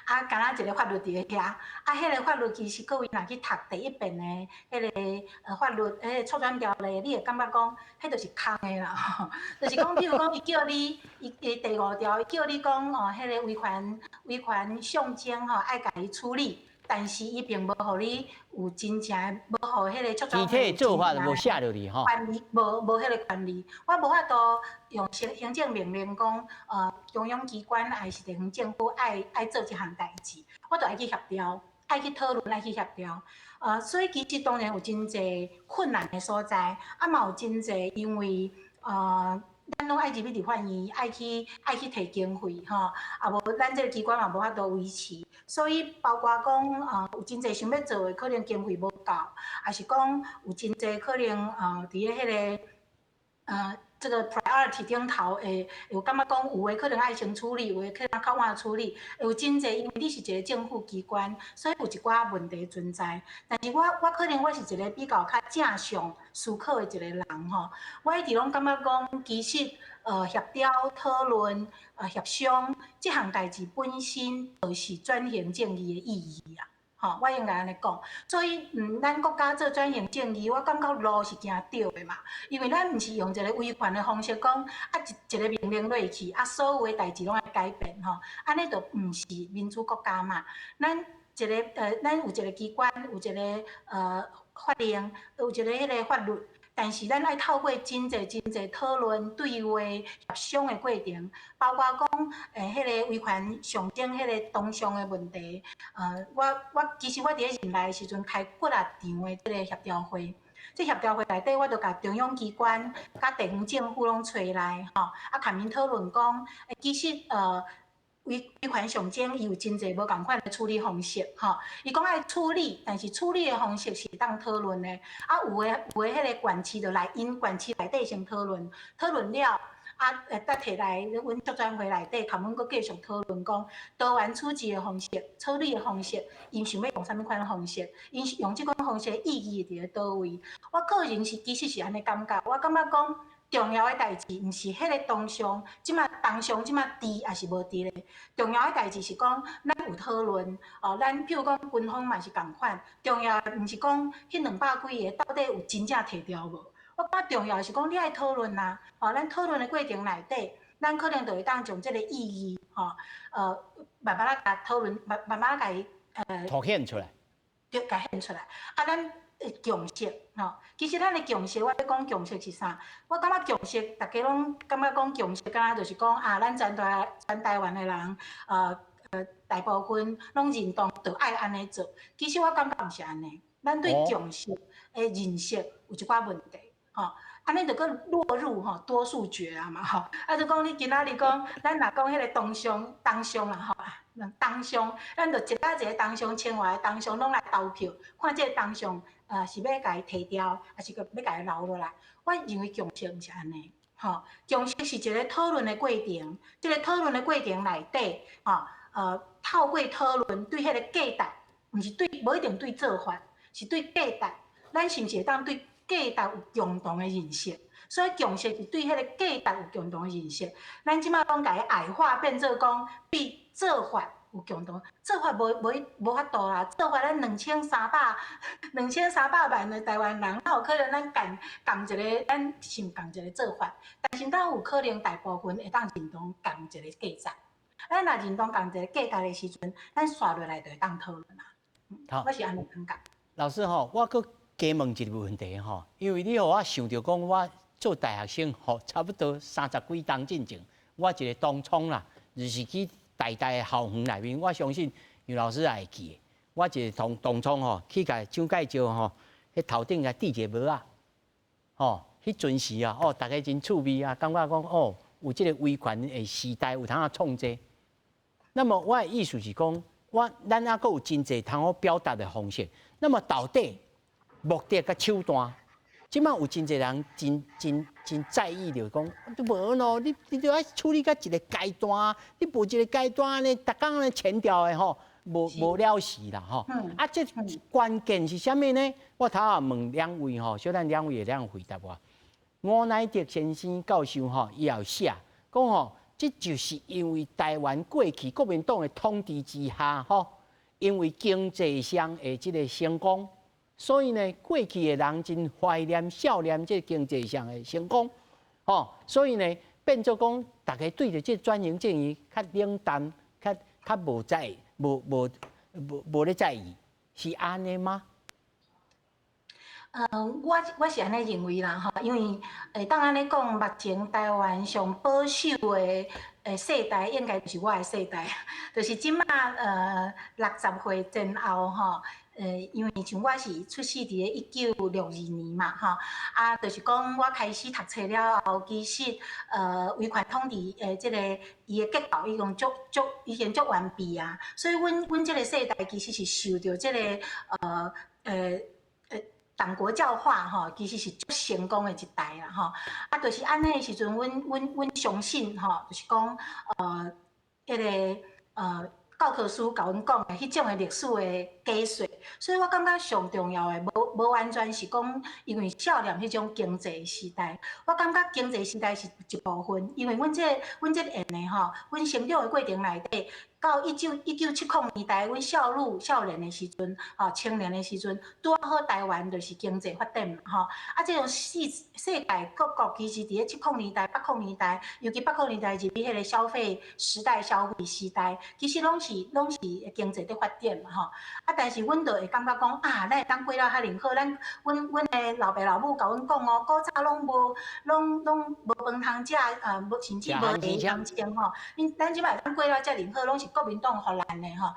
啊，敢若一個法律佇咧遐，啊，彼個法律其實各位若去讀第一遍的彼個法律，彼個促轉條例，你會感覺講，彼就是空的啦，吼，就是講，比如講，伊叫你，伊第五條，伊叫你講哦，彼個維權象徵吼，愛共伊處理，但是伊並無予你有真正無予彼個促轉具體做法就無寫落去吼。權利無彼個權利，我無法度用行政命令講，中央機關抑是地方政府愛做這項代誌，我著愛去協調，愛去討論，愛去協調。所以其實當然有真濟困難的所在，啊嘛有真濟因為咱攏愛入去立法院，愛去提經費吼，啊無咱這個機關嘛無法度維持，所以包括講有真濟想欲做的，可能經費無夠，抑是講有真濟可能佇咧彼個這個 priority 頂頭會有感覺講有的可能愛先處理，有的可能較晚處理，會有真濟，因為你是一個政府機關，所以有一寡問題存在。但是我可能我是一個比較較正向思考的一個人吼，我一直攏感覺講，其實協調、討論、協商這項代誌本身就是轉型正義的意義啊。吼，我應該按呢講，所以咱國家做轉型正義，我感覺路是行對的嘛。因為咱毋是用一個威權的方式講，啊一個命令落去，啊所有的代誌攏愛改變吼，按呢就毋是民主國家嘛。咱有一個機關，有一個法令，有一個彼個法律，但是咱愛透過真濟真濟討論、對話、協商的過程，包括講，彼個維權象徵彼個當上的問題，我其實我佇咧任內的時陣開幾若場的這個協調會，這協調會內底，我就共中央機關、佮地方政府攏揣來，吼，啊，共𪜶討論講，其實維權象徵伊有真濟無仝款的處理方式，吼。伊講愛處理，但是處理的方式是會當討論的。啊，有的彼個縣市就來𪜶縣市內底先討論，討論了，啊，再提來阮促轉會內底，共阮閣繼續討論講多元處置的方式、處理的方式，𪜶想欲用啥物款的方式，𪜶用這款方式的意義佇咧佗位。我個人是其實是按呢感覺，我感覺講。重要的代誌，毋是彼个當上，這馬當上這馬佇抑是無佇咧。重要的代誌是講，咱有討論，哦，咱譬如講軍方嘛是仝款。重要的毋是講彼兩百幾个到底有真正提掉無？我感覺重要的是講你愛討論啊，哦，咱討論的過程內底，咱可能就會當將這個意義，吼，慢慢仔共討論，慢慢慢仔共伊凸顯出來。對，共顯出來。啊，咱共識，吼，其實咱的共識，我欲講共識是啥？我感覺共識，逐家攏感覺講共識，敢若就是講啊，咱全台灣的人，大部分攏認同，就愛按呢做。其實我感覺毋是按呢，咱對共識的認識有一寡問題，吼。按呢就閣落入吼多數決啊嘛吼。啊，就講你今仔日講，咱若講彼個同鄉同鄉啦吼，同鄉，咱就一个一个同鄉，清華的同鄉攏來投票，看這个同鄉是欲共伊提掉，抑是閣欲共伊留落來。我認為共識毋是按呢，吼，共識是一个討論的過程，這个討論的過程內底，吼，透過討論對彼个價值，毋是對，無一定對做法，是對價值，咱是毋是會當對價值有共同的認識？所以共識是對彼个價值有共同的認識。咱這馬攏共伊矮化，變做講比做法有共同，做法無無無法度啦。做法咱2300萬的台灣人，哪有可能咱仝仝一个，咱想仝一個做法？但是咱有可能大部分會當認同仝一個價值。咱若認同仝一個價值的時陣，咱紲落來就會當討論啦。好，我是按呢感覺。老師吼，我閣加問一個問題吼，因為你予我想著講，我做大學生吼，差不多三十幾冬進前，我一個同窗啦，就是去台大的校園內面，我相信楊老師也會記得。我一個同窗吼，去共蔣介石吼，彼頭頂共戴一個帽仔，吼，彼陣時啊，哦，逐家真趣味啊，感覺講哦，有這個威權的時代有通啊創這。那麼我的意思是講，咱猶閣有真濟通好表達的方式。那麼到底目的佮手段，這馬有真濟人真真真在意，就講你無咯，你著愛處理到一個階段，你無一個階段呢，逐工咧前調的吼，無無了時啦吼。啊，這關鍵是啥物呢？我頭仔問兩位吼，小等兩位會當回答我。吳乃德先生教授吼，伊也有寫講吼，這就是因為台灣過去國民黨的統治之下吼，因為經濟上的這個成功，所以呢，過去的人真懷念、少念這個經濟上的成功，吼，所以呢，變做講，逐家對著這轉型正義較冷淡，較較無在、無無無無咧在意，是按呢嗎？我是按呢認為啦，吼，因為會當按呢講，目前台灣上保守的世代，應該就是我的世代，就是這馬60歲前後吼。因為像我是出世佇咧1962年嘛，吼，啊，就是講我開始讀冊了後，其實威權統治的這個伊的結構已經足足已經足完備啊，所以阮這個世代其實是受著這個黨國教化吼，其實是足成功的一代啦吼。啊，就是按呢的時陣，阮相信吼，就是講彼个教科書共阮講的彼種的歷史的假說，所以我感覺上重要的，無完全是講因為少年彼種經濟時代，我感覺經濟時代是一部分，因為阮這緣的吼，阮成長的過程內底，到1970年代，阮少女少年的時陣，吼青年的時陣，拄好台灣就是經濟發展嘛，吼，啊，這種世界各國其實佇咧七零年代、八零年代，尤其八零年代入去彼个消費時代、消費時代，其實攏是經濟佇發展嘛，吼，啊，但是阮就會感覺講啊，咱會當過了遐爾好，咱阮的老爸老母共阮講哦，古早攏無飯通食，無甚至無鞋通穿吼，咱這擺會當過了遮爾好，攏是國民黨予咱的吼。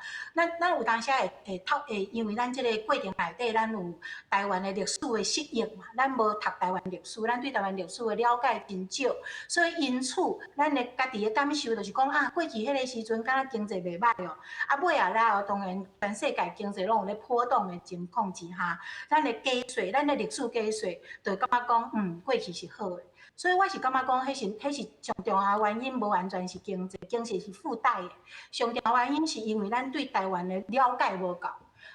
咱有當時會透會，因為咱這个過程內底，咱有台灣的歷史的失憶嘛，咱無讀台灣歷史，咱對台灣歷史的了解真少，所以因此咱的家己的感受就是講啊，過去彼个時陣敢若經濟袂䆀哦，啊尾仔了後，當然全世界經濟攏有咧波動的情況之下，咱的假說，咱的歷史假說，就會感覺講，過去是好的。所以我是感覺講，彼是上重要的原因，無完全是經濟，經濟是附帶的。上重要原因是因為咱對台灣的了解無夠，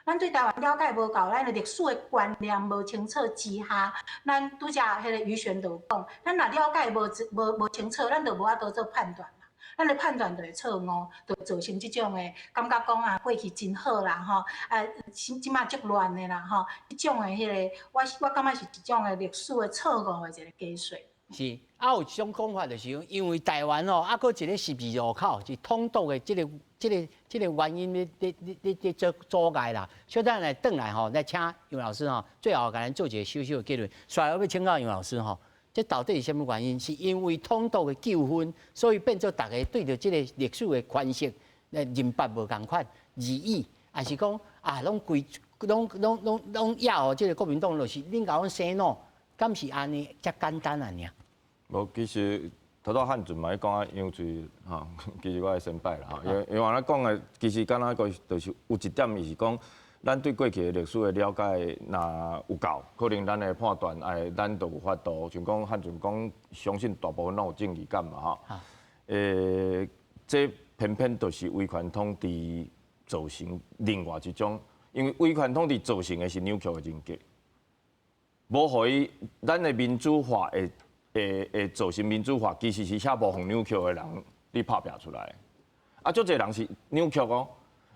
咱對台灣了解無夠，咱的歷史的觀念無清楚之下，咱拄才彼个余璇就講，咱若了解無清楚，咱就無法度做判斷啦。咱的判斷就會錯誤，就造成這種的感覺講啊，過去真好啦吼，啊，這馬足亂的啦吼，這種的彼个，我感覺是一種的歷史的錯誤的一個假說。是，啊，有一種講法就是講，因為台灣哦，啊，閣一个十字路口是統獨的這個原因咧做阻礙啦。所以咱來轉來吼，來請楊老師吼，最後共咱做一個小小的結論。所以我欲請教楊老師吼，這到底是啥物原因？是因為統獨的糾紛，所以變做大家對著這個歷史的詮釋來認捌無仝款，異議，抑是講啊，攏規攏攏攏攏抑予這個國民黨就是恁共阮洗腦，敢是按呢遮簡單啊爾？無，其實頭拄漢俊嘛，伊講啊，楊翠吼，其實我的先輩啦吼，因為按呢講的，其實敢若個就是有一點，伊是講，咱對過去的歷史的了解若有夠，可能咱的判斷，哎，咱就有法度。像講漢俊講，相信大部分攏有正義感嘛吼。這偏偏就是威權統治造成另外一種，因為威權統治造成的是扭曲的人格，無予伊咱的民主化會造成民主化，其實是遐無予扭曲的人咧拍拼出來。啊，足濟人是扭曲哦，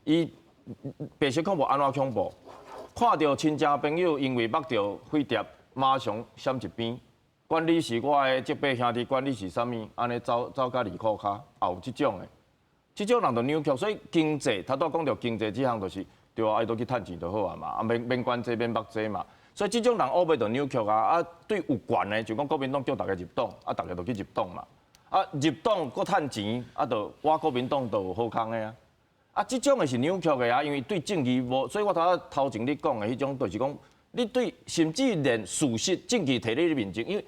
伊白色恐怖按怎恐怖？看著親戚朋友因為目著匪諜，馬上閃一邊，管你是我的叔伯兄弟，管你是啥物，按呢走走甲二褲跤，也有這種的。這種人就扭曲，所以經濟，頭拄講著經濟這項就是對啊，伊都去趁錢就好啊嘛，啊免免管這免目這嘛。所以這種人烏白就扭曲啊！啊，對有權的，就講國民黨叫大家入黨，啊，大家就去入黨嘛。啊，入黨閣趁錢，啊，就倚國民黨就有好康的啊。啊，這種的是扭曲的啊，因為對正義無，所以我頭仔頭前你講的彼種，就是講你對甚至連事實證據提佇你面前，因為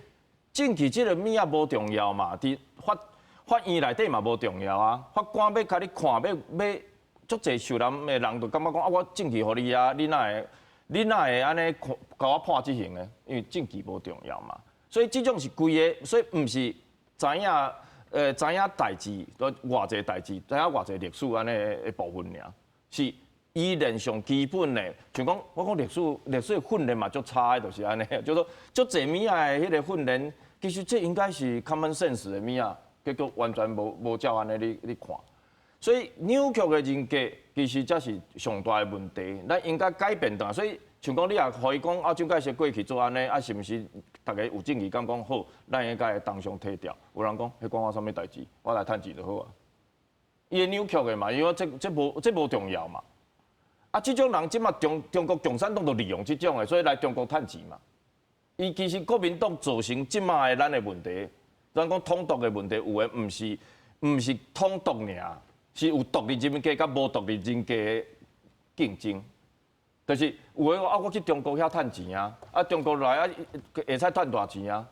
證據這個物仔無重要嘛，佇法院內底嘛無重要啊。法官欲共你看，欲欲足濟受難的人就感覺講啊，我證據予你啊，你哪會？你哪會按呢共我判這刑呢？因為證據無重要嘛，所以這種是規个，所以毋是知影，知影代誌，偌濟代誌，知影偌濟歷史按呢的部分爾，是伊連上基本的，像講我講歷史歷史的訓練嘛足差的，就是按呢，就說足濟物仔的彼個訓練，其實這應該是 common sense 的物仔，結果完全無照按呢咧看。所以扭曲的人格其實才是上大的問題，咱應該改變的。所以像講你若予伊講啊，蔣介石過去做按呢，啊是毋是大家有正義感講好，咱應該當場退掉。有人講，彼關我啥物代誌，我來趁錢就好啊。伊會扭曲的嘛，因為這無重要嘛。啊，這種人這馬中國共產黨就利用這種的，所以來中國趁錢嘛。伊其實國民黨造成這馬的咱的問題，咱講統獨的問題，有的毋是統獨爾。是有獨立人格佮無獨立人格的競爭，就是有的啊，我去中國遐趁錢啊，啊中國來啊會使趁大錢啊，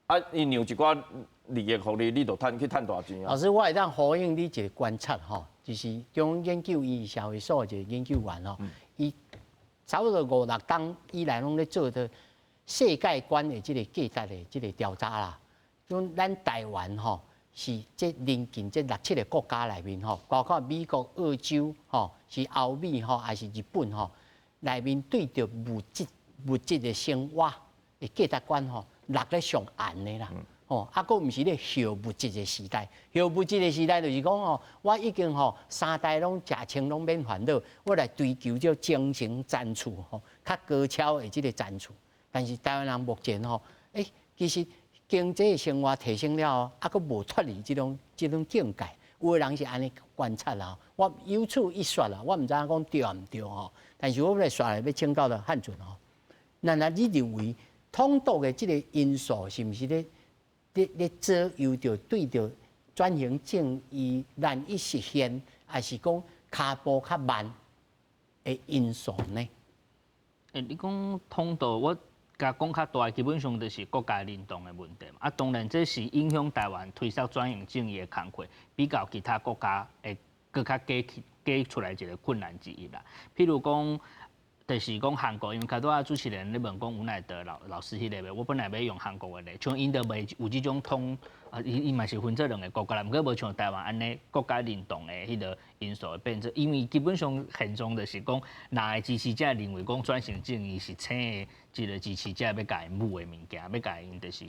啊伊讓一寡利益予你，你就趁去趁大錢啊。老師，我會當呼應你一個觀察吼，就是中央研究院社會所一個研究員吼，伊差不多五六冬以來攏咧做的世界觀的這個價值的這個調查啦，講咱台灣吼，是這鄰近這六七個國家內面吼，包括美國、澳洲吼，是歐美吼，抑是日本吼，內面對著物質的生活的價值觀吼，落咧上懸的啦。吼，啊，閣毋是咧後物質的時代，後物質的時代就是講吼，我已經吼三代攏食穿攏免煩惱，我來追求這精神層次吼，較高超的這個層次。但是台灣人目前吼，其實經濟生活提升了後，啊，閣無脫離這種境界。有的人是按呢觀察啦，我有此一說啦，我毋知影講對毋對吼。但是我欲紲來欲請教著漢俊吼，那你認為統獨的這個因素是毋是咧左右著對著轉型正義難以實現，抑是講跤步較慢的因素呢？你講統獨，我共講較大，基本上就是國家認同的問題嘛。啊，當然這是影響台灣推動轉型正義的工課，比較其他國家會閣較加去加出來一個困難之一啦。譬如講，就是講韓國，因為較拄仔主持人咧問講吳乃德老師彼个，我本來欲用韓國的例，像𪜶就袂有這種統，啊，伊嘛是分做兩个國家啦，毋過無像台灣按呢國家認同的彼个因素會變做，因為基本上現狀就是講，若的支持者認為講轉型正義是請的這个支持者欲共𪜶舞的物件，欲共𪜶就是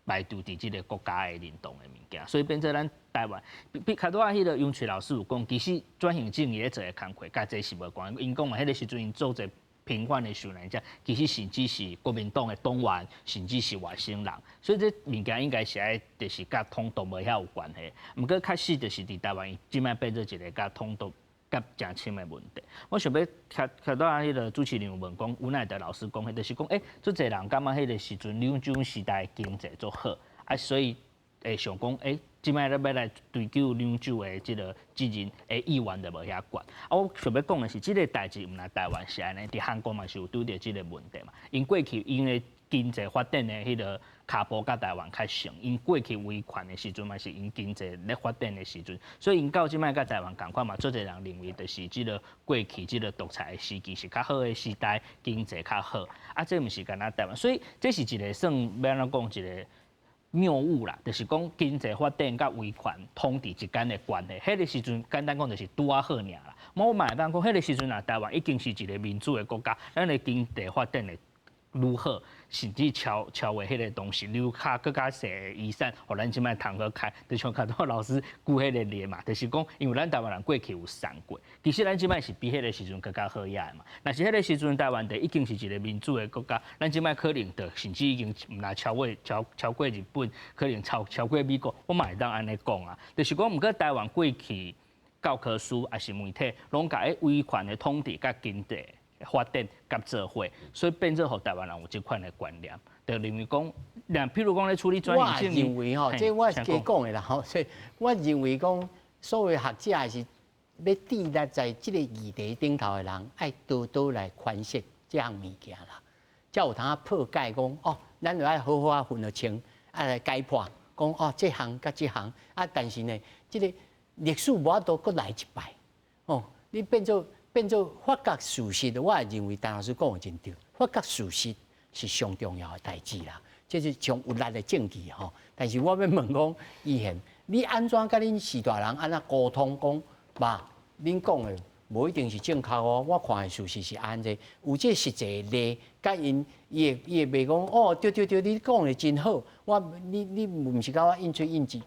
排除佇這个國家的認同的物件，所以變做咱台灣，比較拄仔彼个楊翠老師有講，其實轉型正義咧做的工課，佮這是無關。𪜶講嘛，彼个時陣𪜶做者平反的受難者，其實甚至是國民黨的黨員，甚至是外省人，所以這物件應該是愛，就是佮統獨無遐有關係。毋過確實就是佇台灣，這擺變做一个佮統獨佮誠深的問題。我想欲較較拄仔彼个主持人有問講，吳乃德老師講，就是講，欸，足濟人感覺彼个時陣兩蔣時代經濟足好，啊，所以會想講，欸，這擺咧欲來追究兩蔣的這个責任的意願就無遐懸。啊，我想欲講的是，這个代誌毋但台灣是按呢，佇韓國嘛是有拄著這个問題嘛。𪜶過去𪜶的經濟發展的彼个跤步佮台灣較像，𪜶過去威權的時陣嘛是𪜶經濟咧發展的時陣，所以𪜶到這擺佮台灣仝款嘛，足濟人認為就是這个過去這个獨裁的時期是較好的時代，經濟較好。啊，這毋是干焦台灣，所以這是一个算欲按怎講一个謬誤啦，就是講經濟發展佮威權統治之間的關係。彼个時陣簡單講就是拄仔好爾啦。我嘛會當講，彼个時陣若台灣已經是一个民主的國家，咱的經濟發展會愈好，甚至超越彼个當時留下閣較濟的遺產，予咱這擺通好開。就像較拄老師舉彼个例嘛，就是講，因為咱台灣人過去有送過，其實咱這擺是比彼个時陣閣較好額的嘛。若是彼个時陣台灣地已經是一個民主的國家，咱這擺可能就甚至已經毋但超過日本，可能超過美國，我嘛會當按呢講啊。就是講，毋過台灣過去教科書抑是媒體，攏共威權的統治佮經濟發展佮做伙，所以變做予台灣人有這款的觀念，就認為講，若譬如講咧處理轉型正義，我認為吼，這我加講的啦吼，所以我認為講，所謂學者是欲致力在這个議題頂頭的人，愛多多來詮釋這項物件啦，才有通破解講哦，咱就愛好好啊分得清，愛來解破，講哦，這項佮這項啊，但是呢，這个歷史無法度閣來一擺，哦，你變做。變做發覺事實，我也認為陳老師講的真對。發覺事實是上重要的代誌啦，這是上有力的證據吼。但是我欲問講，以前你按怎佮恁序大人按怎溝通講，爸，恁講的無一定是正確哦。我看的事實是按呢，有這實際例，佮𪜶伊會袂講哦，對對對，你講的真好。我你你毋是共我應喙應舌。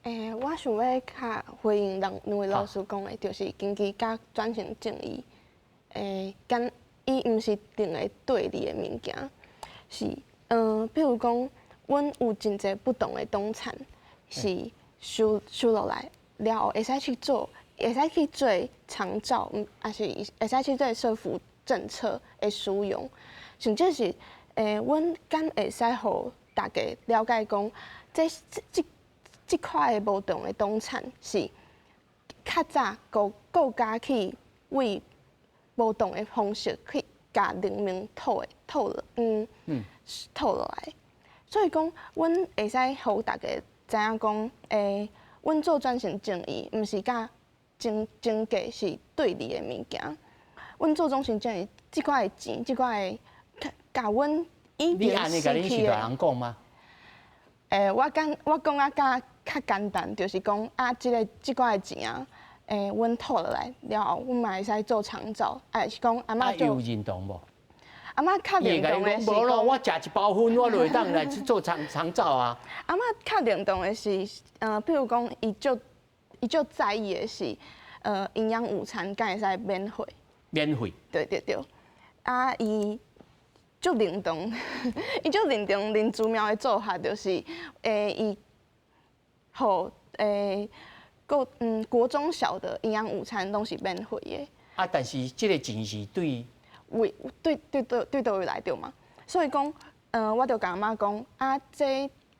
欸，我想欲較回應兩位老師講的，就是經濟佮轉型正義，欸，敢伊毋是兩个對立的物件，是，比如講，阮有真濟不同的黨產是收落來了後，會使去做，會使去做長照，抑是會使去做社福政策的使用，甚至是，欸，阮敢會使予大家了解講，這塊的無同的黨產是較早國家去為無同的方式去共人民討的討落，討落來。所以講，阮會使予大家知影講，欸，阮做轉型正義，毋是佮經濟是對立的物件。阮做轉型正義，這塊的錢，這塊的，共阮以前失去的。你按呢共恁序大人講嗎？欸，我講啊，較簡單，就是講啊，這塊的錢啊，欸，阮討落來了後，阮嘛會使做長照，抑是講阿嬤就有認同無？阿嬤較認同的是，無咯，我食一包薰，我就會當來去做長照啊。阿嬤較認同的是，譬如講，伊足在意的是，營養午餐敢會使免費？免費。對對對，啊，伊足認同，伊足認同林姿妙的做法，就是，欸，伊。予欸，國中小的營養午餐攏是免費的。啊，但是這个錢是對為對佗位來著嘛？所以講，我就共阿嬤講，啊，這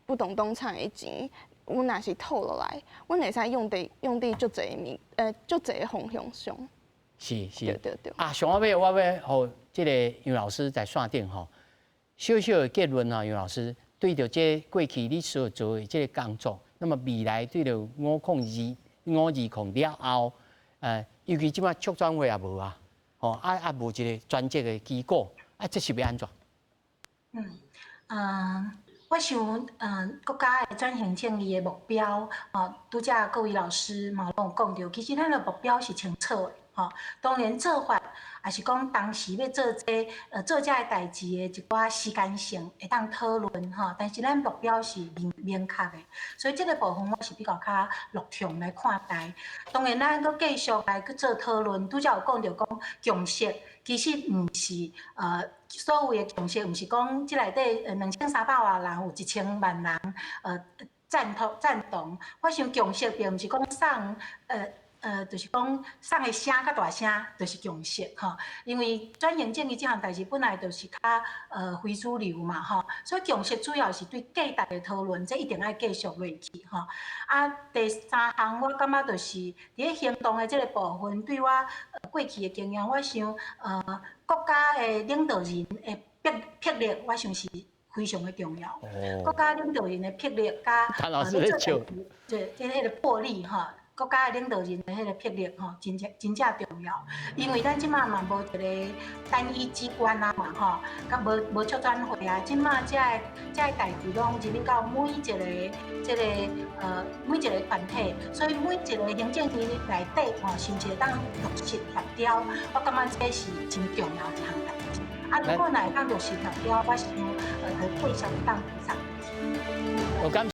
不同黨產的錢，阮若是討落來，阮會使用佇足濟物，足濟个方向上。是是。對對對。啊，上後尾我欲予這个楊老師在線頂吼，小小的結論吼，楊老師對著這過去你所做的這个工作。那麼未來對著502、520了後，尤其這擺促轉會也無啊，吼啊啊無一个專職的機構，啊這是欲按怎？我想，國家的轉型正義的目標，吼，拄才各位老師嘛攏有講著，其實咱的目標是清楚的，吼。當然做法，抑是講當時欲做這個，做這个代誌的一寡時間性會當討論，吼。但是咱目標是明明確的，所以這个部分我是比較較樂觀來看待。當然，咱閣繼續來去做討論，拄才有講著講共識，其實毋是，所謂的共識，毋是講這內底2300外人有1000萬人贊同贊同。我想共識並毋是講送就是講送的聲較大聲，就是共識吼。因為轉型正義這項代誌本來就是較非主流嘛吼，所以共識主要是對價值的討論，這一定愛繼續落去吼。啊，第三項我感覺就是佇咧行動的這个部分，對我過去的經驗，我想國家的領導人的魄力，我想是非常的重要。國家領導人的魄力佮譚老師咧笑，這彼个魄力吼，國家的領導人的彼个魄力吼，真正真正重要。因為咱這馬嘛無一个單一機關啊嘛吼，佮無無促轉會啊，這馬這个這个代誌攏入去到每一个這个每一个團體，所以每一個行政院內底吼，是毋是會當落實協調？我感覺這是真重要一項代誌。啊，如果若會當落實協調，我想就繼續會當上。我感。